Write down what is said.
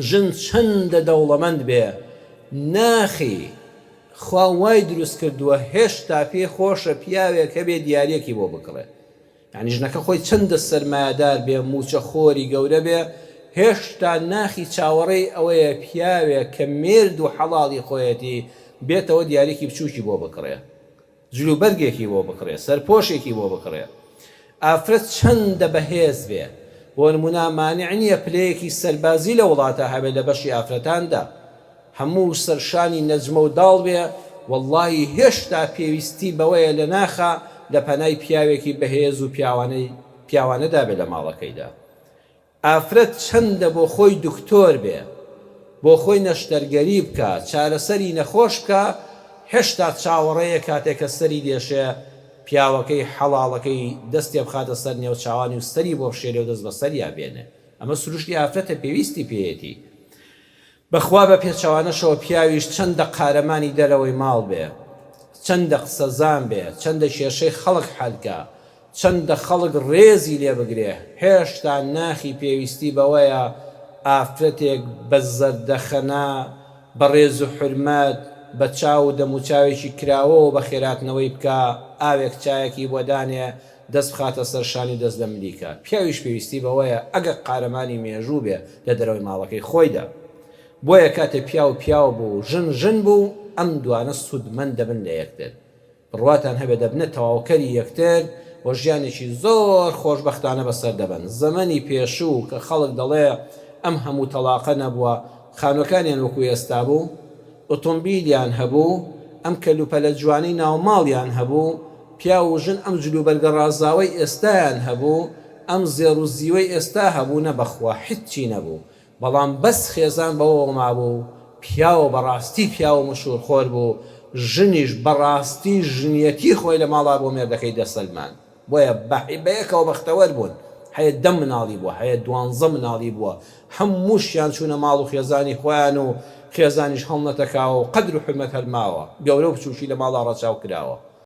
ژن چەندە دەوڵەمەند بێ ناخی خوا وای دروست کردووە هێشتا پێی خۆشە پیاوێک هەبێ دیاریەکی بۆ بکڕێ یانی ژنەکە خۆی چەندە سەرمایەدار بێ موچە خۆری گەورە بێ هێشتا ناخی چاوەڕێی ئەوەیە پیاوێک کە مێرد و حەڵاڵی خۆیەتی بێتەوە دیاریەکی بچوکی بۆ بکڕێ. جلوبەرگێکی بۆ بکڕێ، سەرپۆشێکی بۆ بکڕێ. ئافرەت چەندە بەهێز بێ، بۆ نموونە مانع نییە پلەیەکی سەربازی لە وڵاتا هەبێ لە بەشی ئافرەتاندا، هەموو سەرشانی نەجمە و داڵ بێ، وەڵڵاهی هێشتا پێویستی بەوەیە لە ناخا لە پەنای پیاوێکی بەهێز و پیاوانەی پیاوانەدا بێ لە ماڵەکەیدا. ئافرەت چەندە بۆ خۆی دکتۆر بێ، بۆ خۆی نەشتەرگەری بکا، چارەسەری نەخۆش بکا، هێشتا چاوەڕێیە کاتێ کە سەری دێشێ، پیاوەکەی حەڵاڵەکەی دەستێ بخاتە سەر نێوچاوانی و سەری بۆ بشێلێ و دەست بە سەریا بێنێ. ئەمە سروشتی ئافرەتە پێویستی پێیەتی. بەخوا بە پێچەوانەشەوە پیاویش چەندە قارەمانی دەرەوەی ماڵ بێ، چەندە قسەزان بێ، چەندە کێشەی خەڵک حەل کا، چەندە خەڵک ڕێزی لێ بگرێ، هێشتا ناخی پێویستی بەوەیە ئافرەتێک بە زەردەخەنە، بە ڕێز و حورمەت، بە چاو و دەموچاوێکی کراوەوە بەخێراتنەوەی بکا، ئاوێک چایەکی بۆ دانێ، دەست بخاتە سەر شانی و دەست لە ملی کا. پیاویش پێویستی بەوەیە ئەگەر قارەمانی مێژوو بێ لە دەرەوەی ماڵەکەی خۆیدا. بۆیە کاتێ پیاو پیاو بوو و ژن ژن بوو، ئەم دوانە سوودمەند دەبن لە یەکتر. بڕواتان هەبێ دەبنە تەواوکەری یەکتر و ژیانێکی زۆر خۆشبەختانە بەسەر دەبەن. زەمەنی پێشوو کە خەڵک دەڵێ ئەم هەموو تەڵاقە نەبووە، خانووەکانیان وەکو ئێستا بوو؟ ئۆتۆمبیلیان هەبوو؟ ئەم کەلوپەلە جوانەی ناوماڵیان هەبوو؟ پیاو و ژن ئەم جلوبەرگە ڕازاوەی ئێستایان هەبوو؟ ئەم زێڕ و زیوەی ئێستا هەبوو؟ نە بەخوا حیچی نەبوو. بەڵام بەس خێزان بەوەوە مابوو پیاو بەڕاستی پیاو و مشوورخۆر بوو، ژنیش بەڕاستی ژنیەتی خۆی لە ماڵا بۆ مێردەکەی دەسەلماند. بۆیە بەیەکەوە بەختەوەر بوون، هەیە دە مناڵی بووە، هەیە دوانزە مناڵی بووە، هەمووشیان چوونە ماڵ و خێزانی خۆیان و خێزانیش هەڵنەتەکاوە و قەدر و حورمەت هەر ماوە، گەورە و بچووکی لە ماڵا ڕەچاو کراوە.